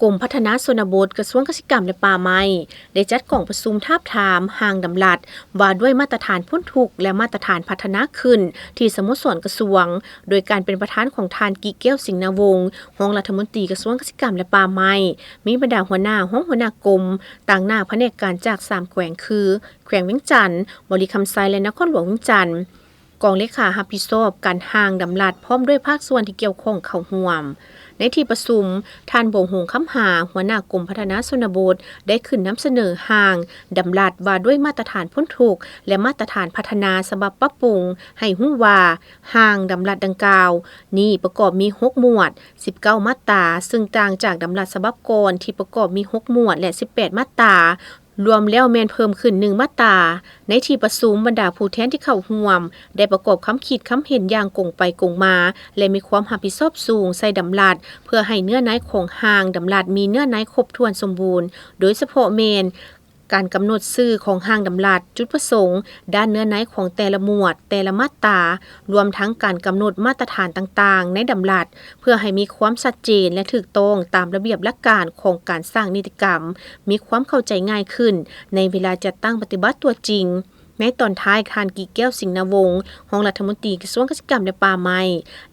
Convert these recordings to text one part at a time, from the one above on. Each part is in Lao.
ກົມພັດທະນາຊົນນະບົດ ກະຊວງກະສິກຳ ແລະ ປ່າໄມ້ ໄດ້ຈັດກອງປະຊຸມທາບທາມຮ່າງດຳລັດວ່າດ້ວຍມາດຕະຖານພົ້ນທຸກ ແລະ ມາດຕະຖານພັດທະນາຂຶ້ນ ທີ່ສະໂມສອນກະຊວງ ໂດຍການເປັນປະທານຂອງທ່ານ ກິແກ້ວ ສິງນາວົງ ຮອງລັດຖະມົນຕີກະຊວງກະສິກຳ ແລະ ປ່າໄມ້, ມີບັນດາຫົວໜ້າ, ຮອງຫົວໜ້າກົມ, ຕາງໜ້າພະແນກການຈາກສາມແຂວງຄື ແຂວງວຽງຈັນ, ບໍລິຄຳໄຊ ແລະ ນະຄອນຫຼວງວຽງຈັນ. ກອງເລຂາຮັບຜິດຊອບການຮ່າງດຳລັດ ພ້ອມດ້ວຍພາກສ່ວນທີ່ກ່ຽວຂ້ອງເຂົ້າຮ່ວມ. ໃນທີ່ປະຊຸມ, ທ່ານ ບົວໂຫງ ຄຳຫາ ຫົວໜ້າກົມພັດທະນາຊົນນະບົດ ໄດ້ຂຶ້ນນຳສະເໜີຮ່າງດຳລັດວ່າດ້ວຍມາດຕະຖານພົ້ນທຸກ ແລະ ມາດຕະຖານພັດທະນາສະບັບປັບປຸງ ໃຫ້ຮູ້ວ່າ ຮ່າງດຳລັດດັ່ງກ່າວນີ້ປະກອບມີຫົກໝວດ, ສິບເກົ້າມາດຕາ, ຊຶ່ງຕ່າງຈາກດຳລັດສະບັບກ່ອນທີ່ປະກອບມີຫົກໝວດ ແລະ ສິບແປດມາດຕາ, ລວມແລ້ວແມ່ນເພີ່ມຂຶ້ນໜຶ່ງມາດຕາ. ໃນທີ່ປະຊຸມ, ບັນດາຜູ້ແທນທີ່ເຂົ້າຮ່ວມ ໄດ້ປະກອບຄຳຄິດຄຳເຫັນຢ່າງກົງໄປກົງມາ ແລະ ມີຄວາມຮັບຜິດຊອບສູງໃສ່ດຳລັດ ເພື່ອໃຫ້ເນື້ອໃນຂອງຮ່າງດຳລັດມີເນື້ອໃນຄົບຖ້ວນສົມບູນ, ໂດຍສະເພາະແມ່ນ ການກຳນົດຊື່ຂອງຮ່າງດຳລັດ, ຈຸດປະສົງ, ດ້ານເນື້ອໃນຂອງແຕ່ລະໝວດ, ແຕ່ລະມາດຕາ, ລວມທັງການກຳນົດມາດຕະຖານຕ່າງໆໃນດຳລັດ ເພື່ອໃຫ້ມີຄວາມຊັດເຈນ ແລະ ຖືກຕ້ອງຕາມລະບຽບຫຼັກການຂອງການສ້າງນິຕິກຳ, ມີຄວາມເຂົ້າໃຈງ່າຍຂຶ້ນໃນເວລາຈັດຕັ້ງປະຕິບັດຕົວຈິງ. ໃນຕອນທ້າຍ, ທ່ານ ກິແກ້ວ ສິງນາວົງ ຮອງລັດຖະມົນຕີກະຊວງກະສິກຳ ແລະ ປ່າໄມ້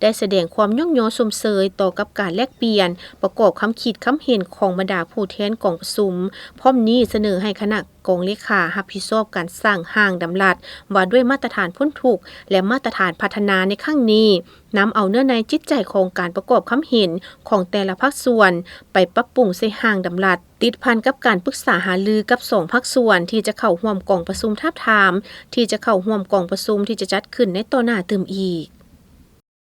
ໄດ້ສະແດງຄວາມຍ້ອງຍໍຊົມເຊີຍຕໍ່ກັບການແລກປ່ຽນປະກອບຄຳຄິດຄຳເຫັນຂອງບັນດາຜູ້ແທນກອງປະຊຸມ, ພ້ອມນີ້ສະເໜີໃຫ້ຄະນະ ກອງເລຂາຮັບຜິດຊອບການສ້າງຮ່າງດຳລັດວ່າດ້ວຍມາດຕະຖານພົ້ນທຸກ ແລະ ມາດຕະຖານພັດທະນາໃນຄັ້ງນີ້, ນຳເອົາເນື້ອໃນຈິດໃຈຂອງການປະກອບຄຳເຫັນຂອງແຕ່ລະພາກສ່ວນໄປປັບປຸງໃສ່ຮ່າງດຳລັດ, ຕິດພັນກັບການປຶກສາຫາລືກັບສອງພາກສ່ວນທີ່ຈະເຂົ້າຮ່ວມກອງປະຊຸມທາບທາມ, ທີ່ຈະເຂົ້າຮ່ວມກອງປະຊຸມທີ່ຈະຈັດຂຶ້ນໃນຕໍ່ໜ້າຕື່ມອີກ.